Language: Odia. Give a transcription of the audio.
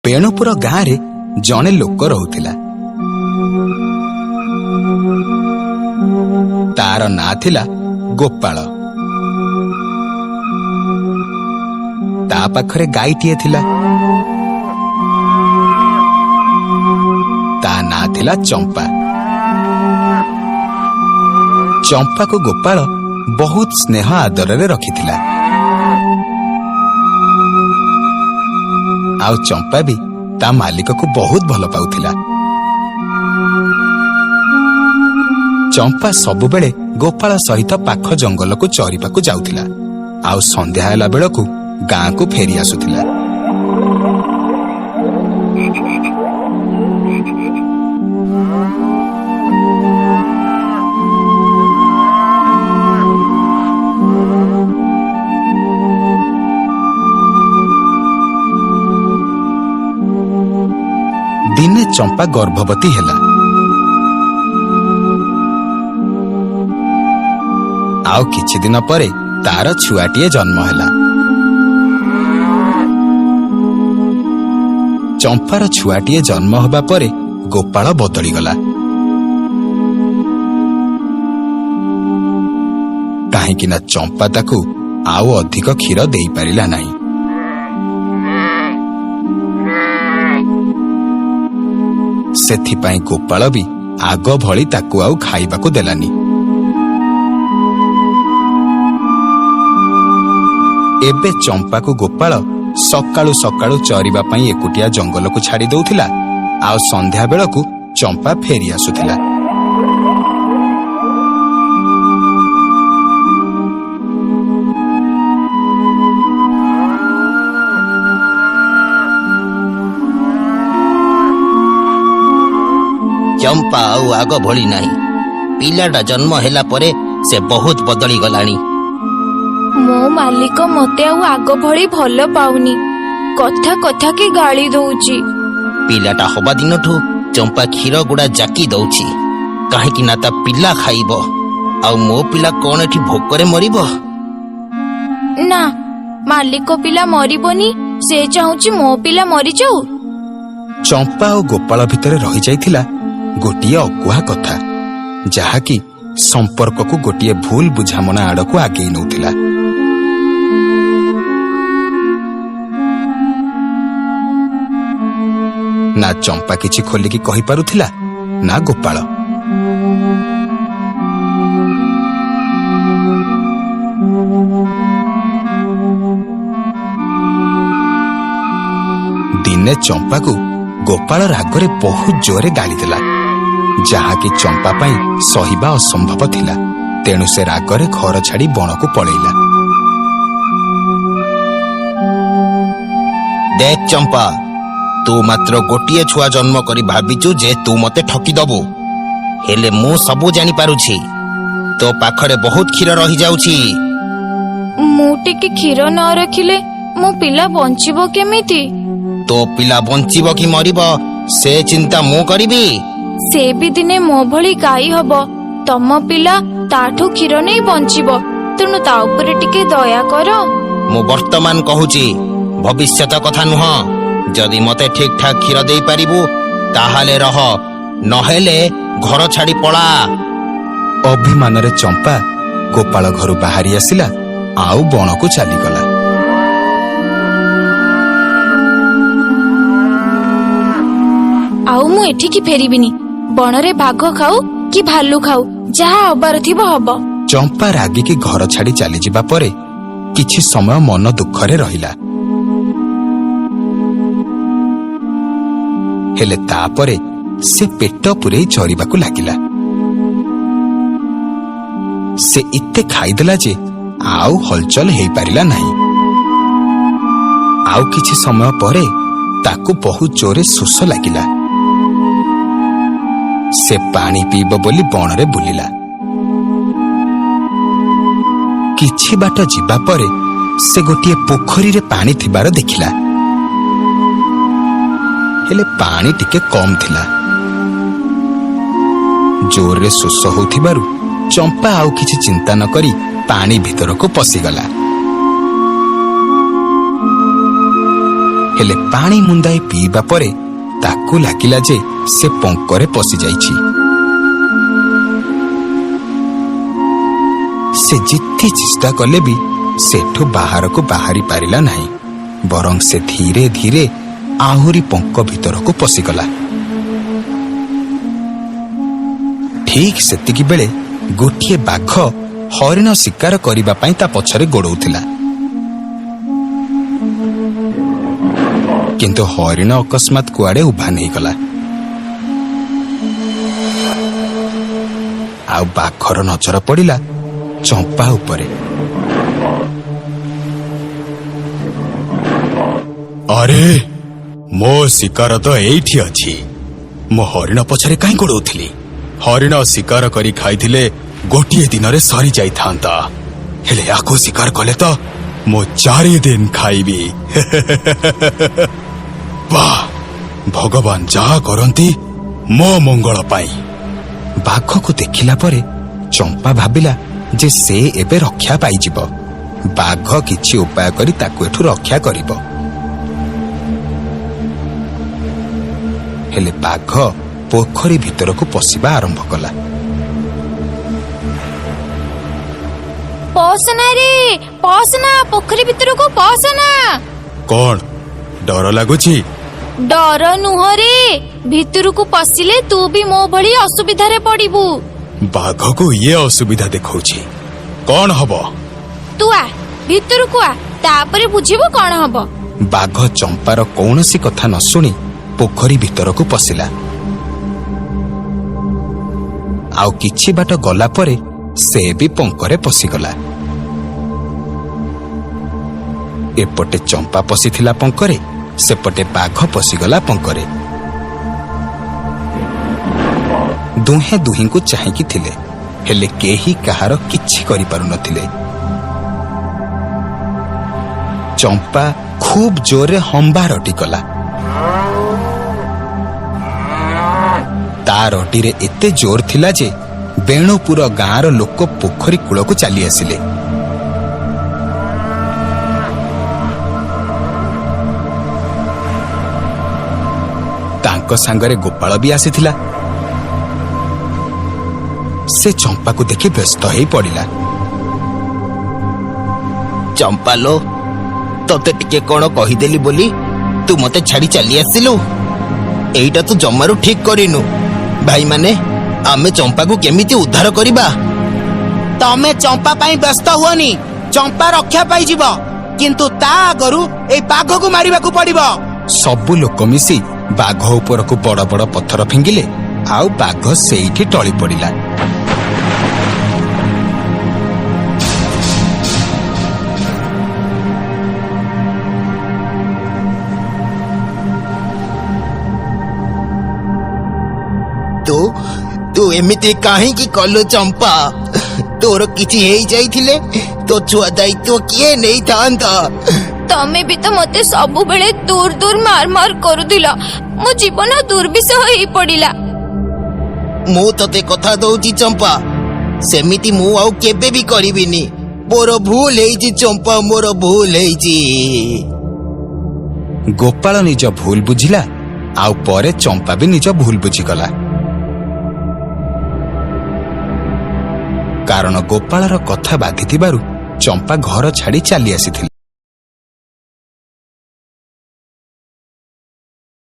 ବେଣୁପୁର ଗାଁରେ ଜଣେ ଲୋକ ରହୁଥିଲା। ତାର ନାଁ ଥିଲା ଗୋପାଳ। ତା ପାଖରେ ଗାଈଟିଏ ଥିଲା, ତା ନାଁ ଥିଲା ଚମ୍ପା। ଚମ୍ପାକୁ ଗୋପାଳ ବହୁତ ସ୍ନେହ ଆଦରରେ ରଖିଥିଲା, ଆଉ ଚମ୍ପା ବି ତା ମାଲିକକୁ ବହୁତ ଭଲ ପାଉଥିଲା। ଚମ୍ପା ସବୁବେଳେ ଗୋପାଳ ସହିତ ପାଖ ଜଙ୍ଗଲକୁ ଚରିବାକୁ ଯାଉଥିଲା, ଆଉ ସନ୍ଧ୍ୟା ହେଲା ବେଳକୁ ଗାଁକୁ ଫେରି ଆସୁଥିଲା। ଦିନେ ଚମ୍ପା ଗର୍ଭବତୀ ହେଲା, ଆଉ କିଛି ଦିନ ପରେ ତାର ଛୁଆଟିଏ ଜନ୍ମ ହେଲା। ଚମ୍ପାର ଛୁଆଟିଏ ଜନ୍ମ ହେବା ପରେ ଗୋପାଳ ବଦଳିଗଲା। କାହିଁକି ନା ଚମ୍ପା ତାକୁ ଆଉ ଅଧିକ କ୍ଷୀର ଦେଇପାରିଲା ନାହିଁ। ସେଥିପାଇଁ ଗୋପାଳ ବି ଆଗ ଭଳି ତାକୁ ଆଉ ଖାଇବାକୁ ଦେଲାନି। ଏବେ ଚମ୍ପାକୁ ଗୋପାଳ ସକାଳୁ ସକାଳୁ ଚରିବା ପାଇଁ ଏକୁଟିଆ ଜଙ୍ଗଲକୁ ଛାଡି ଦଉଥିଲା, ଆଉ ସନ୍ଧ୍ୟା ବେଳକୁ ଚମ୍ପା ଫେରି ଆସୁଥିଲା। ଚମ୍ପା ଆଉ ଆଗ ଭଳି ନାହିଁ। ପିଲାଟା ଜନ୍ମ ହେଲା ପରେ ସେ ବହୁତ ବଦଳି ଗଲାଣି। ମୋ ମାଲିକ ମତେ ଆଉ ଆଗ ଭଳି ଭଲ ପାଉନି, କଥା କଥା କି ଗାଳି ଦଉଛି। ପିଲାଟା ହବା ଦିନଠୁ ଚମ୍ପା କ୍ଷୀର ଗୁଡା ଜାକି ଦଉଛି, କାହିଁକି ନା ତା ପିଲା ଖାଇବ। ଆଉ ମୋ ପିଲା କଣ ଏଠି ଭୋକରେ ମରିବ? ନା, ମାଲିକ ପିଲା ମରିବନି, ସେ ଚାହୁଁଛି ମୋ ପିଲା ମରିଯାଉ। ଚମ୍ପା ଓ ଗୋପାଳ ଭିତରେ ରହିଯାଇଥିଲା ଗୋଟିଏ ଅକୁହା କଥା, ଯାହାକି ସମ୍ପର୍କକୁ ଗୋଟିଏ ଭୁଲ ବୁଝାମଣା ଆଡକୁ ଆଗେଇ ନଉଥିଲା। ନା ଚମ୍ପା କିଛି ଖୋଲିକି କହିପାରୁଥିଲା, ନା ଗୋପାଳ। ଦିନେ ଚମ୍ପାକୁ ଗୋପାଳ ରାଗରେ ବହୁତ ଜୋରେ ଗାଳିଦେଲା, ଯାହାକି ଚମ୍ପା ପାଇଁ ସହିବା ଅସମ୍ଭବ ଥିଲା। ତେଣୁ ସେ ରାଗରେ ଘର ଛାଡି ବଣକୁ ପଳେଇଲା। ଦେଖ ଚମ୍ପା, ତୁ ମାତ୍ର ଗୋଟିଏ ଛୁଆ ଜନ୍ମ କରି ଭାବିଛୁ ଯେ ତୁ ମତେ ଠକିଦବୁ, ହେଲେ ମୁଁ ସବୁ ଜାଣିପାରୁଛି। ତୋ ପାଖରେ ବହୁତ କ୍ଷୀର ରହିଯାଉଛି। ମୁଁ ଟିକେ କ୍ଷୀର ନ ରଖିଲେ ମୋ ପିଲା ବଞ୍ଚିବ କେମିତି? ତୋ ପିଲା ବଞ୍ଚିବ କି ମରିବ ସେ ଚିନ୍ତା ମୁଁ କରିବି। ସେ ବି ଦିନେ ମୋ ଭଳି ଗାଈ ହବ, ତମ ପିଲା ତାଠୁ କ୍ଷୀର ନେଇ ବଞ୍ଚିବ, ତେଣୁ ତା ଉପରେ ଟିକେ ଦୟା କର। ମୁଁ ବର୍ତ୍ତମାନ କହୁଛି, ଭବିଷ୍ୟତ କଥା ନୁହଁ। ଯଦି ମତେ ଠିକ ଠାକ କ୍ଷୀର ଦେଇପାରିବୁ ତାହେଲେ ରହ, ନହେଲେ ଘର ଛାଡି ପଳା। ଅଭିମାନରେ ଚମ୍ପା ଗୋପାଳ ଘରୁ ବାହାରି ଆସିଲା, ଆଉ ବଣକୁ ଚାଲିଗଲା। ଆଉ ମୁଁ ଏଠିକି ଫେରିବିନି। ବଣରେ ବାଘ ଖାଉ କି ଭାଲୁ ଖାଉ, ଯାହା ହବାର ଥିବ ହବ। ଚମ୍ପା ରାଗିକି ଘର ଛାଡି ଚାଲିଯିବା ପରେ କିଛି ସମୟ ମନ ଦୁଃଖରେ ରହିଲା। ହେଲେ ତାପରେ ସେ ପେଟ ପୂରେଇ ଚରିବାକୁ ଲାଗିଲା। ସେ ଏତେ ଖାଇଦେଲା ଯେ ଆଉ ହଲଚଲ ହେଇପାରିଲା ନାହିଁ। ଆଉ କିଛି ସମୟ ପରେ ତାକୁ ବହୁତ ଜୋରେ ଶୋଷ ଲାଗିଲା। ସେ ପାଣି ପିଇବ ବୋଲି ବଣରେ ବୁଲିଲା। କିଛି ବାଟ ଯିବା ପରେ ସେ ଗୋଟିଏ ପୋଖରୀରେ ପାଣି ଥିବାର ଦେଖିଲା, ହେଲେ ପାଣି ଟିକେ କମ୍ ଥିଲା। ଜୋରରେ ଶୋଷ ହେଉଥିବାରୁ ଚମ୍ପା ଆଉ କିଛି ଚିନ୍ତା ନ କରି ପାଣି ଭିତରକୁ ପଶିଗଲା। ହେଲେ ପାଣି ମୁନ୍ଦାଏ ପିଇବା ପରେ ତାକୁ ଲାଗିଲା ଯେ ସେ ପଙ୍କରେ ପଶିଯାଇଛି। ସେ ଯେତେ ଚେଷ୍ଟା କଲେ ବି ସେଠୁ ବାହାରକୁ ବାହାରି ପାରିଲା ନାହିଁ, ବରଂ ସେ ଧୀରେ ଧୀରେ ଆହୁରି ପଙ୍କ ଭିତରକୁ ପଶିଗଲା। ଠିକ୍ ସେତିକି ବେଳେ ଗୋଟିଏ ବାଘ ହରିଣ ଶିକାର କରିବା ପାଇଁ ତା ପଛରେ ଗୋଡଉଥିଲା। କିନ୍ତୁ ହରିଣ ଅକସ୍ମାତ କୁଆଡେ ଉଭାନ ହେଇଗଲା, ଆଉ ବାଘର ନଜର ପଡ଼ିଲା ଚମ୍ପା ଉପରେ। ଆରେ, ମୋ ଶିକାର ତ ଏଇଠି ଅଛି। ମୁଁ ହରିଣ ପଛରେ କାହିଁ ଗୋଡଉଥିଲି? ହରିଣ ଶିକାର କରି ଖାଇଥିଲେ ଗୋଟିଏ ଦିନରେ ସରି ଯାଇଥାନ୍ତା, ହେଲେ ୟାକୁ ଶିକାର କଲେ ତ ମୁଁ 4 ଦିନ ଖାଇବି। ବାଃ, ଭଗବାନ ଯାହା କରନ୍ତି ମୋ ମଙ୍ଗଳ ପାଇଁ। ବାଘକୁ ଦେଖିଲା ପରେ ଚମ୍ପା ଭାବିଲା ଯେ ସେ ଏବେ ରକ୍ଷା ପାଇଯିବ। ବାଘ କିଛି ଉପାୟ କରି ତାକୁ ଏଠୁ ରକ୍ଷା କରିବ। ହେଲେ ବାଘ ପୋଖରୀ ଭିତରକୁ ପଶିବା ଆରମ୍ଭ କଲା। ପଶନା ରେ, ପଶନା, ପୋଖରୀ ଭିତରକୁ ପଶନା। କଣ ଡର ଲାଗୁଛି? ଡର ନୁହଁ ରେ, ଭିତରକୁ ପଶିଲେ ତୁ ବି ମୋ ଭଳି ଅସୁବିଧାରେ ପଡିବୁ। ବାଘକୁ ଇଏ ଅସୁବିଧା ଦେଖାଉଛି, କଣ ହବ? ତୁ ଆ, ଭିତରକୁ ଆ, ତାପରେ ବୁଝିବୁ କଣ ହବ। ବାଘ ଚମ୍ପାର କୌଣସି କଥା ନ ଶୁଣି ପୋଖରୀ ଭିତରକୁ ପଶିଲା। ଆଉ କିଛି ବାଟ ଗଲା ପରେ ସେ ବି ପଙ୍କରେ ପଶିଗଲା। ଏପଟେ ଚମ୍ପା ପଶିଥିଲା ପଙ୍କରେ, ସେପଟେ ବାଘ ପଶିଗଲା ପଙ୍କରେ। ଦୁହେଁ ଦୁହିଁଙ୍କୁ ଚାହିଁକି ଥିଲେ, ହେଲେ କେହି କାହାର କିଛି କରିପାରୁନଥିଲେ। ଚମ୍ପା ଖୁବ୍ ଜୋରରେ ହମ୍ବା ରଟି କଲା। ତା ରଟିରେ ଏତେ ଜୋର ଥିଲା ଯେ ବେଣୁପୁର ଗାଁର ଲୋକ ପୋଖରୀ କୂଳକୁ ଚାଲି ଆସିଲେ। ତାଙ୍କ ସାଙ୍ଗରେ ଗୋପାଳ ବି ଆସିଥିଲା। ସେ ଚମ୍ପାକୁ ଦେଖି ବ୍ୟସ୍ତ ହେଇ ପଡ଼ିଲା। ଚମ୍ପାଲୋ, ତତେ ଟିକେ କଣ କହିଦେଲି ବୋଲି ତୁ ମତେ ଛାଡି ଚାଲି ଆସିଲୁ? ଏଇଟା ତୁ ଜମାରୁ ଠିକ କରିନୁ। ଭାଇମାନେ, ଆମେ ଚମ୍ପାକୁ କେମିତି ଉଦ୍ଧାର କରିବା? ତମେ ଚମ୍ପା ପାଇଁ ବ୍ୟସ୍ତ ହୁଅନି, ଚମ୍ପା ରକ୍ଷା ପାଇଯିବ। କିନ୍ତୁ ତା ଆଗରୁ ଏଇ ବାଘକୁ ମାରିବାକୁ ପଡିବ। ସବୁ ଲୋକ ମିଶି ବାଘ ଉପରକୁ ବଡ ବଡ ପଥର ଫିଙ୍ଗିଲେ, ଆଉ ବାଘ ସେଇଠି ଟଳି ପଡ଼ିଲା। ତୁ ତୁ ଏମିତି କାହିଁକି କଲୁ ଚମ୍ପା? ତୋର କିଛି ହେଇଯାଇଥିଲେ ତୋ ଛୁଆ ଦାୟିତ୍ୱ କିଏ ନେଇଥାନ୍ତା? ତମେ ବି ତ ମତେ ସବୁବେଳେ ଦୂର ଦୂର ମାର ମାର କରୁଥିଲ। ମୋ ଜୀବନ ଦୁର୍ବିସହ ହେଇ ପଡିଲା। ମୁଁ ତତେ କଥା ଦଉଛି ଚମ୍ପା, ସେମିତି ମୁଁ ଆଉ କେବେ ବି କରିବିନି। ମୋର ଭୁଲ ହେଇଛି ଚମ୍ପା, ମୋର ଭୁଲ ହେଇଛି। ଗୋପାଳ ନିଜ ଭୁଲ ବୁଝିଲା, ଆଉ ପରେ ଚମ୍ପା ବି ନିଜ ଭୁଲ ବୁଝିଗଲା। କାରଣ ଗୋପାଳର କଥା ବାଧିଥିବାରୁ ଚମ୍ପା ଘର ଛାଡି ଚାଲି ଆସିଥିଲା।